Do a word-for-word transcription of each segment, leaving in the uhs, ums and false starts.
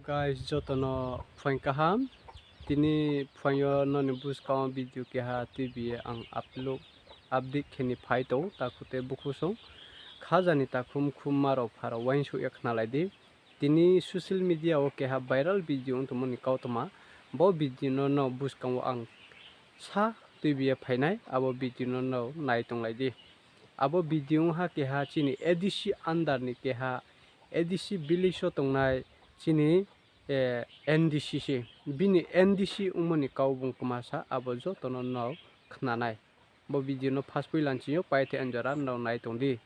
Guys, joto no phuaing kaham. Tini phuaing yo nrao ni buskang wo video keha tuibi ye ang upload, update khe ni phai tong, takhu tei bukhu song. Khaja ni takhu mkhu mma rao pha rao uaingsouh ye khnalai di. Tini social media wo keha viral video ong tongmo ni kautma. Bo video no nrao buskang wo ang sa tuibi ye phai nai, abo video no nrao nai tonglai di. Abo video ong ha keha chini A D C under ni keha, A D C village wo tongnai chini, eh, N D C se. Bini N D C ongmo ni kau bung kma sa, abo joto no nrao khna nai. Bo video no first poila nching yo pai the anjora nrao nai tong di.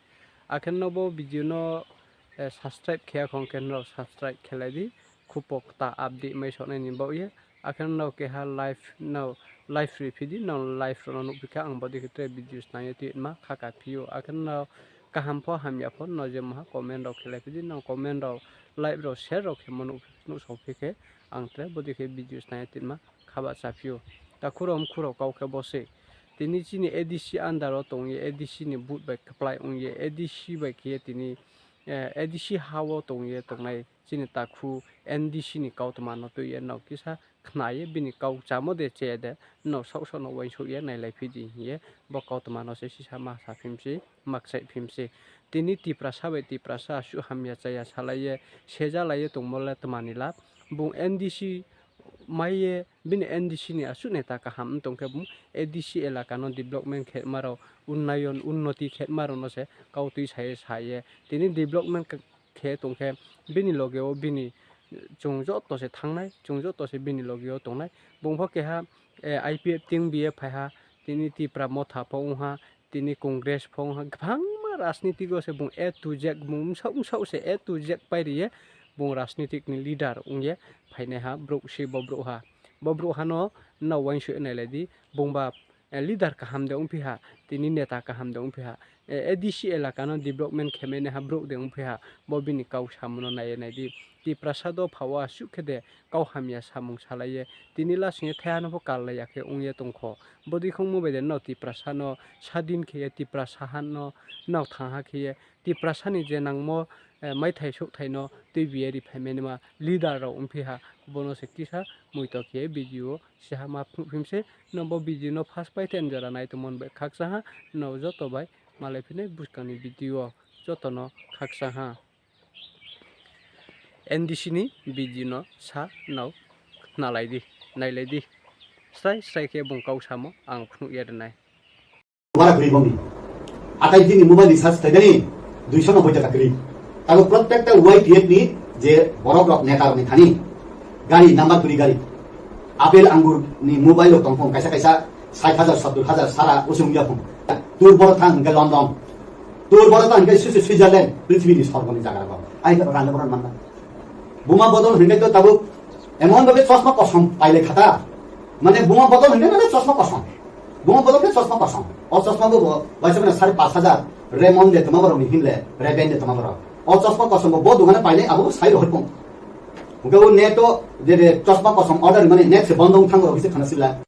Akhe nrao bo video no, eh, subscribe khe ya khong khe nrao subscribe khe lai di. Khupo kta update mai sonai ni baoh ye. Akhe nrao keha live no, live ri phi di, nrao live rao no nuhphi khe ang bodei khe tre video snang ye tuima khaka phi ou. Akhe nrao kaham pho hamya pho nrao je maha comment rao khe lai phi di, nrao comment rao, like rao, share rao khe mo nuh, nuhsao phi khe ang tre bodei khe video snang ye tuima khaba cha phi ou. Takhu rao mkhu rao kau khe bo se. Tini chini A D C under wo tong ye, A D C ni vote bai kplái ong ye, A D C bai khe ye tini, eh, A D C ha wo tong ye tongnai chini takhu N D C ni kautma no tui ye nrao kisa khna ye bini kau chamo de che de nrao saoh saoh no uaingsouh ye nailai phi di hing ye bo kautma no se sisa ma sa phim se, ma kchaih phim se. Tini Tiprasa bai Tiprasa asuh hamya chaya salai ye, sejalai ye tongmo le tma ni lab. Bung N D C mai ye bini N D C ni asuh neta kaham ong tong khe bung A D C elaka no development khe ma rao, unnayon, unnoti khe ma rao no se kau tuisa ye sa ye. Tini development khe tong khe bini loge wo bini, chung joto se thanng nai, chung joto se bini loge wo tong nai. Bung pho keha, eh, I P F T ong bi ye phai ha, tini Tipra Motha pho ong ha, tini Congress pho ong ha, gbangma rajnitik wo se bung A to Z, bung bsaoh bsaoh se A to Z pai ri ye, bung rajnitik ni leader ong ye phainaiha brouh se bo brouhha. Bo brouhha no nrao uaingsouh ye nailai di, bungba, eh, leader kaham de ongphi ha, tini neta kaham de ongphi ha, eh, A D C elaka no development khe mai naiha brouh de ongphi ha, bo bini kau samo no nai ye nai di. Tiprasa dopha wo asuh khe de kau hamya samung salai ye, tini lasing ye thaiha no pho kallai ya khe ong ye tong kho. Bodei khongmo bai de nrao Tiprasa no sadin khe ye, Tiprasa ha no nrao thanng ha khe ye, Tiprasa ni je nangmo, eh, maithai souhthai no tuibi ye ri phai mai naima leader rao ongphi ha, bo no se kisa moito khe ye video wo siha ma phnuh phim se. Nrao bo video no first pai the anjora nai tongmo ni bai khakchang ha, nrao joto bai malai phi nai buskang ni video wo joto no khakchang ha. N D C ni video no sa nrao khnalai di, nailai di. Srai srai khe bung kau samo ang phnuh ye ri nai. Bara kri boni. Atai dini mobile recharge thaidani, দুইশো নব্বই taka kri. Abo প্রত্যেকটা Y T F ni je borok rok neta rok ni thani, gari number kri gari. Apple angur ni mobile rok tongphung kaisa kaisa ষাট হাজার, সত্তর হাজার sara usung yaphung. Tur boro thang hingke London. Tur boro thang hingke Swi-, Switzerland, prithibini sorgo ni jaga rok. Ai rang boro manna. Buma bodol hingke to tabuk emon bhabe chosma kosom pailai khata. Mane buma bodol hingke mane chosma kosom. Buma bodol khe chosma kosom. O chosma bo, bo, waisa mane সাড়ে পাঁচ হাজার, Raymond de tongma borok ni himle, Ray-Ban de tongma borok. O chosma kosom bo, bo dogane painai abo sai rohor pung. Hingke o net o, je, je chosma kosom order mani net se bondo wng thango rok se khana sila.